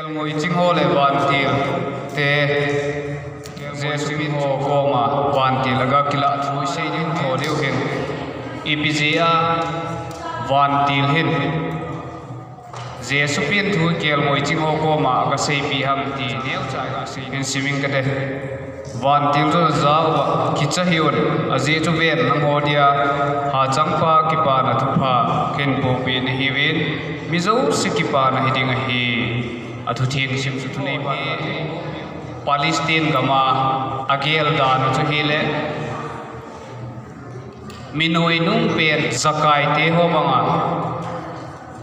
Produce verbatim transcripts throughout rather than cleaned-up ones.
Kelngoi ching ho le vantil te, Jesu min ho koma vantil aga kilah thu isei ding thou diu hin, ipi jeh a vantil hin Jesu pen thu kelngoi ching ho koma aga seipeh ham ti neocha iga sei hin simin kate. Vantil chu najah uva, kicha hih un, ajeh chu ven nangho dia hachangpa kipana thupha kahin pohpeh nahiuvin, mi jouse kipana hiding ahi. Athutheng sim chu thunei pa Palestine gama agel dan u chu hile, mi noinung pen Zakai te ho banga,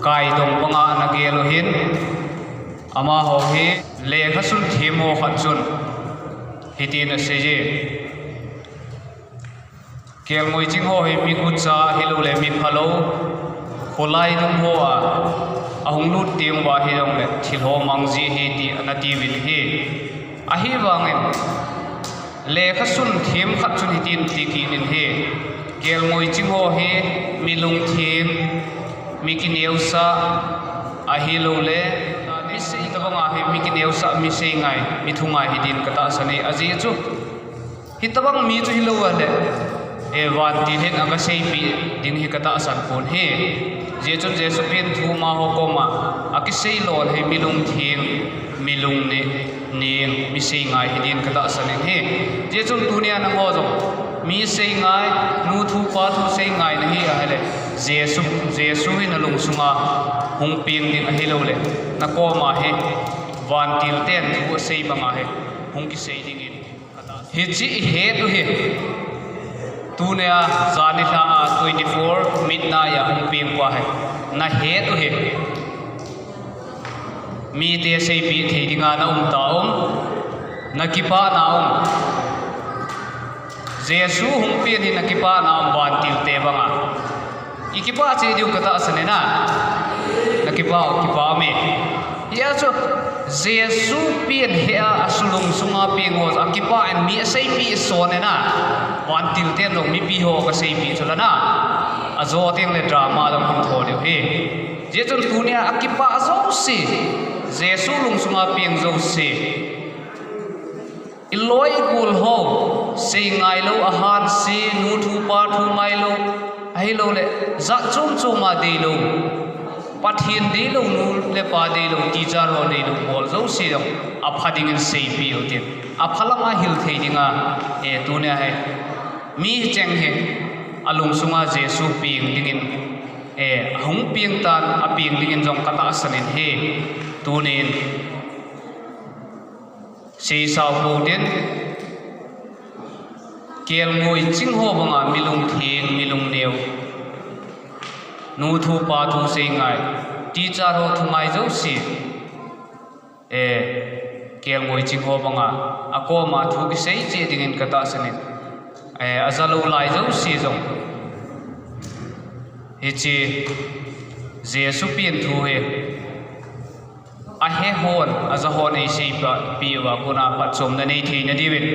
kaidong banga ana gel u hin, amaho hi lekhasun them ho khat chun hitin aseiye, kelngoi ching ho hi mi gucha ahiloule mi phalou, kholai nung hoa ahung lut teng uva hijongle thil ho mang ji ahi ti ana tiuvin ahi. Ahivangin lekhasun them khat chun hitin ati kit in ahi, kelngoi ching ho hi mi lungtheng, mi kineosah, ahiloule mi sei tobanga hi mi kineosah, mi seingai, mi thungai hidin katahsan e. Ajeh chu hitobang mi chu hilou ahile, e, vantil hin aga seipeh ding hi katahsan pon ahi. Jeh chun Jesu pen thu amaho koma akisei lol hi mi lungtheng, mi lungneng, mi seingai hidin katahsan in ahi. Jeh chun tunia nangho jong mi seingai, nu thu pa thu seingai nahi ahile, Jesu, Jesu hi nalungsunga hung peng ding ahiloule, nakoma hi vantil ten thu asei banga hi hung kisei dingin, hiche ihet u hi, tunia janhi lha a twenty four midnight a hung peng pa hi nahet u hi, mite seipeh thei dinga naum tauvem, nakipah naum? Jesu hung pen hi nakipah naum vantil te banga? Ikipah cheh diu katahsan e na. Nakipah u, kipah ume. Hia chu Jesu pen hea asulungsunga peng ho akipah in mi aseipeh son e na. Vantil ten jong mipi ho aga seipeh chu la na, ajo tengle drama jong hung thou diu ahi. Jeh chun tunia akipah jouse, Jesu lungsunga peng jouse, iloi igol ho, seingailou, ahanse, nu thu pa thu ngailou, ahiloule jat chom choma deilou, Pathen deilou, nu le pa deilou, teacher ho deilou bol jouse jong apha dingin seipeh u tin, apha lama hil thei dinga, e, tunia hi mi cheng hi alungsunga Jesu peng dingin, e, ahung peng tan, apeng dingin jong katahsan in ahi. Tunin seisao pou tin, kelngoi ching ho banga mi lungtheng, mi lungneo, nu thu pa thu seingai, teacher ho thungai jouse, e, kelngoi ching ho banga akoma thu kisei cheh dingin katahsan in, e, ajalou lai jouse jong hiche Jesu pen thu hi ahehon, ajahon eiseipeh uva kona phatchomna nei theina diuvin,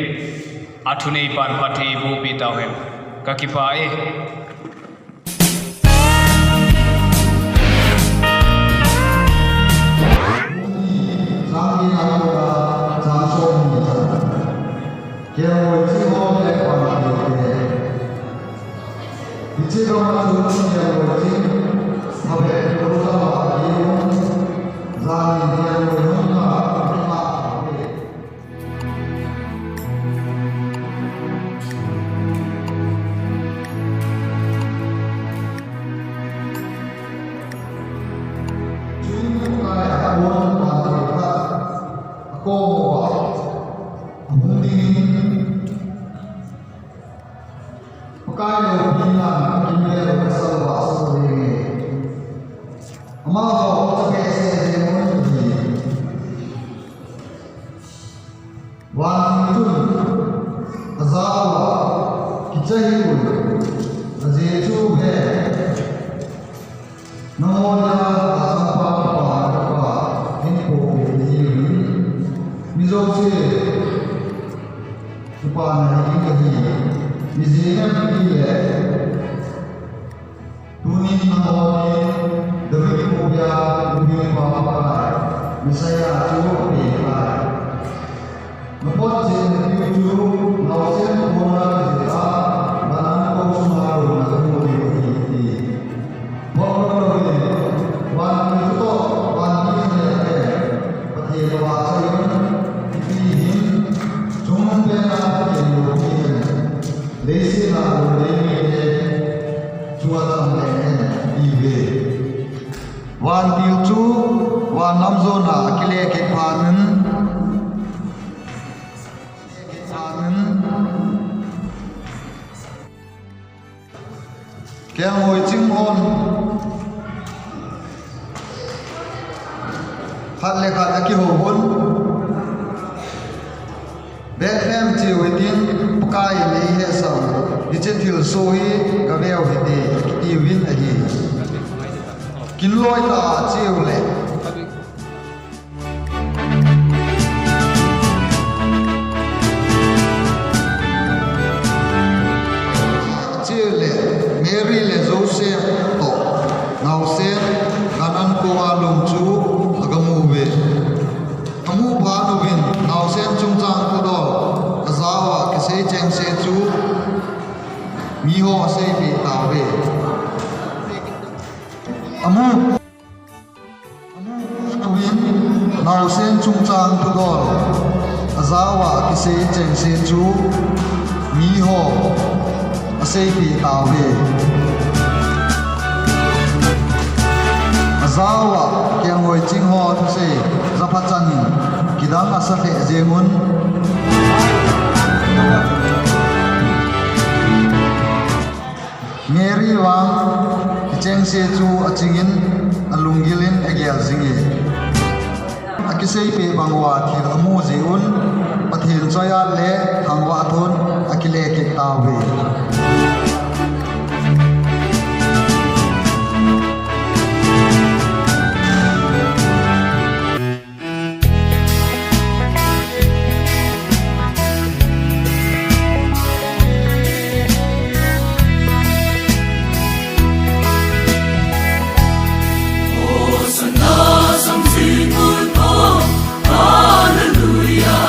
athuneipan phatthei eibohpeh tauhen. Kakipah e. Pakai loupina, kimvel, kasal, vahsot, amaho, Vantil chun ajah uva, kicha hih un, ajeh chu ven nangho dia hachangpa kipana thupha kahin pohpeh nahiuvin, mi jouse kipana hiding kahi. Ijeh inem itile, tunin nangho hi David khopi a Pu Pakai, Messiah chu ape tai. Napot jeng napiu chu naosen kona kijih a, Canaan kho sunga lungna kamu diu ahi, ati. Bol louvin, vantil toh, vantil khanel pen, Pathen vahchoi un, ipi hin, chungnung pena Pathen loupi hen, leiset a lungdei mite chunga chang leng hen, ati uve. Vantil chu, van lam jona akile kit phat in, kile kit phat in, Kelngoi ching hon khat le khat akihou un. Bethlehem cheu hitin, Pakai in eihetsah u, hiche thilsoh hi gaveu hite, kiti uvin ahi. Kinloi tah a cheu le. Chule Mary le Joseph toh naosen Canaan kho a lum chu agamu uve. Amu phat uvin naosen chungchang thudol ajao a kisei chengse chu miho aseipeh tauve. Amu Amu phat uvin naosen chungchang thudol ajao a kisei chengse chu miho aseipeh tauve. Ajao a kelngoi ching ho thusei japha chan in kidang asa lheh jeng un. Mary vang hichengse chu aching in alunggil in agel jing e. Akiseipeh bang uva thil amu jeh un Pathen choi-at le thangvah thon akile kit tauve. Hallelujah,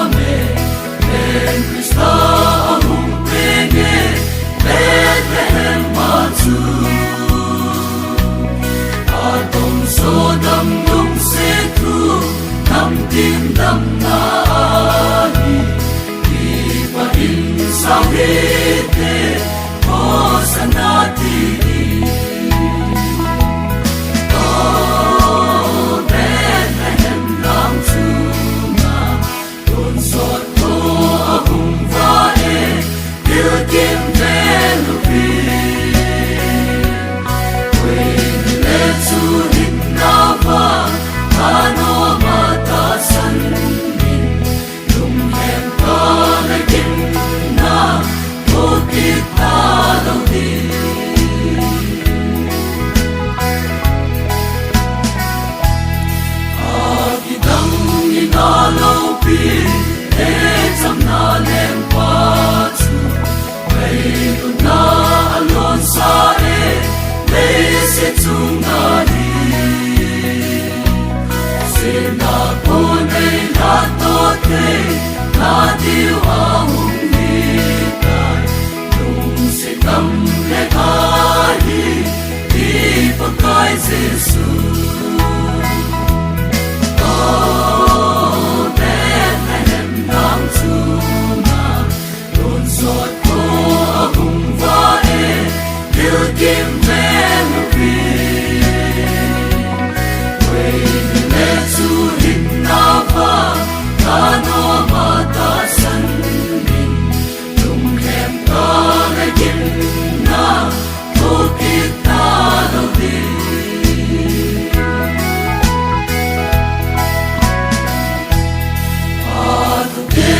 amen. Christa ahung peng e, Bethlehem a chu. Atongso dam lungset thu, namtin damna ahi. Kipah in sao hite, Hosanna ti. O Bethlehem lam chunga, tonsot tho ahung vah e, thil kimvel uve. Koin le chu hinna vang, anom a tahsan in, lunghem tah le gimna, thokit talou ding. Akidang in aloupi, hechamna lengpa chu, ngailutna alonsa e, leiset chunga hi. Sina pon ei la to thei, na diu ahung hitai. Lungset gam le gah hi, i Pakai Jesu. O Bethlehem lam chunga, tonsot tho ahung vah e, thil kimvel uve. Koin le chu hinna vang, anom a tahsan in, lunghem tah le gimna, thokit talou ding. Athupi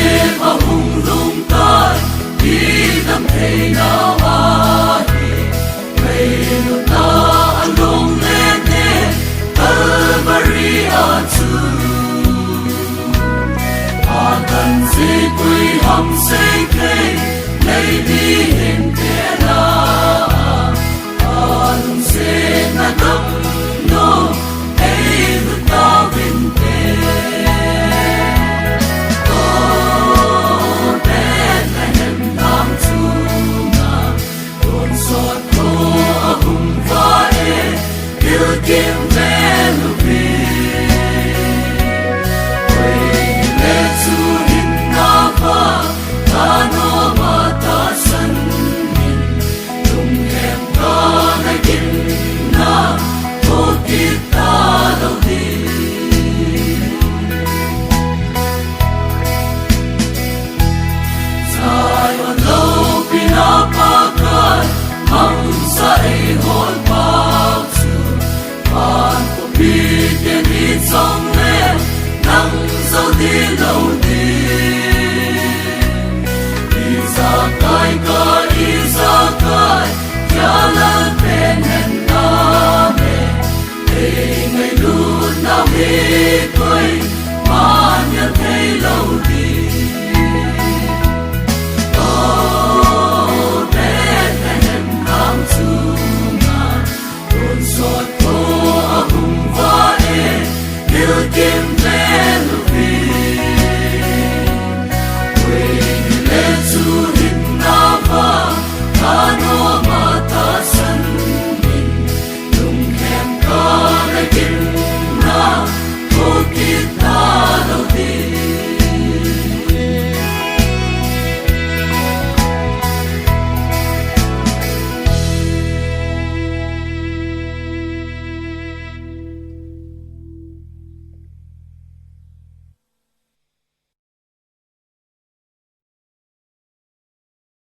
ahung lhung tai, idam thei nau ahi. Ngailutna along lete, Calvary a chu. Athan jeh koi ham sei thei, nei ding hin te na. Alungsetna damlou, ei lut tauve.